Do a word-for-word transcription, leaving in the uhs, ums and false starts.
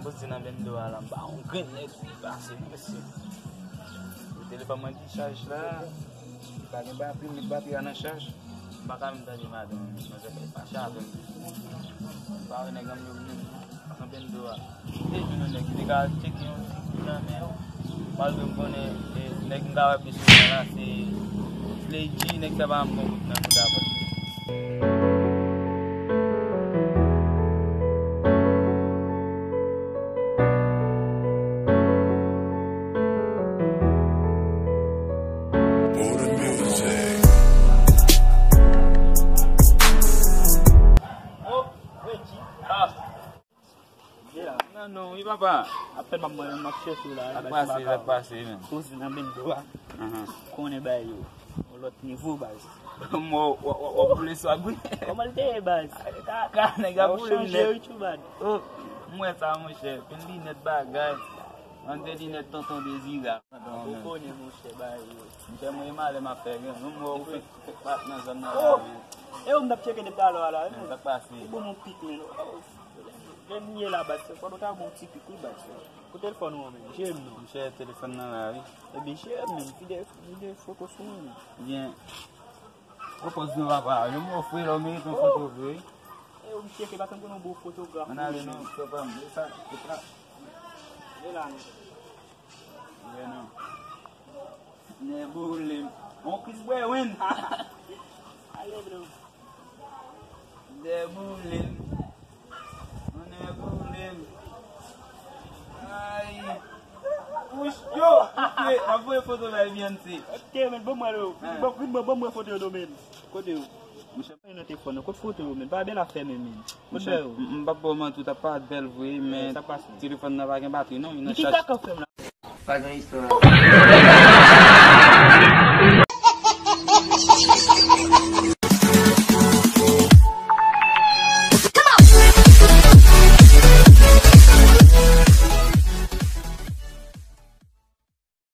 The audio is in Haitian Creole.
Poze nan bendo a la, m pa yon grenn nèg ki pase, mesye. Telefòn mwen ki chaj la, li pa gen batri, m met batri a nan chaj. M pa ka menm tande madanm, manzè fèk fache avè m. M pa wè nèg an m yo vini nan bendo a. M te jwenn yon nèg ki te ka tcheke yon ti kou nan men yo. Malgre m konnen, e, nèg m ka wè plis souvan la, se Slay G, nèg sa pa m bon kout nan mouda vre. Nan non, wi papa. Apèn m ap mwen, m ap chèche w la. Sa k pase, sa k pase menm? Poze nan bendo a. Konnen bagay yo yon lòt nivo, baz. Mwen, w ap boule swag wi. Kòman l te ye, baz? Kaka, nèg ap boule m nèt. Oh, m wè sa, monchè. Pil linèt bagay. Ann de linèt tonton Dezira. Ou konnen, monchè, bagay yo. Monchè, mwen e malè m ap fè, gen yon mò ou fèk, fèk bat nan zòn nan la, men. E ou m t ap tcheke depi talè a la, men. Sa k pase? Ou ban m yon pik, men. Lè m ye la, baz, fò nou ta ban yon ti pik, wi, baz. Kote telefòn ou an, men? Jere m non. Monchè, telefòn nan la, wi. Ebyen, jere m, men. Vide, vide foto sou mwen, men. Byen. Pwopòz nou papa, yon mò fre la, ou merite yon foto vre. E ou m tcheke, pa tankou yon bon fotograf. Ann ale non, frè pa m. E sa, e sa. E la non. Vre non. Nèboule m. On Chris Brown. Ale bro. Nèboule m. On nèboule m. Ay. Wouch, yo. Ap voye foto la, Beyoncé. Ok, men, ban mwen yo. Ban, ban, ban mwen foto yo, men. Kote yo? Monchè. Nan telefòn nan. Kot foto yo, men? Pa bèl afè, men, men. Kot bagay yo? M, m p ap ba w manti, w t ap parèt bèl vre, men telefòn nan pa gen batri, non. Li nan chaj. Ki kaka w fè m la? Pa gen istwa.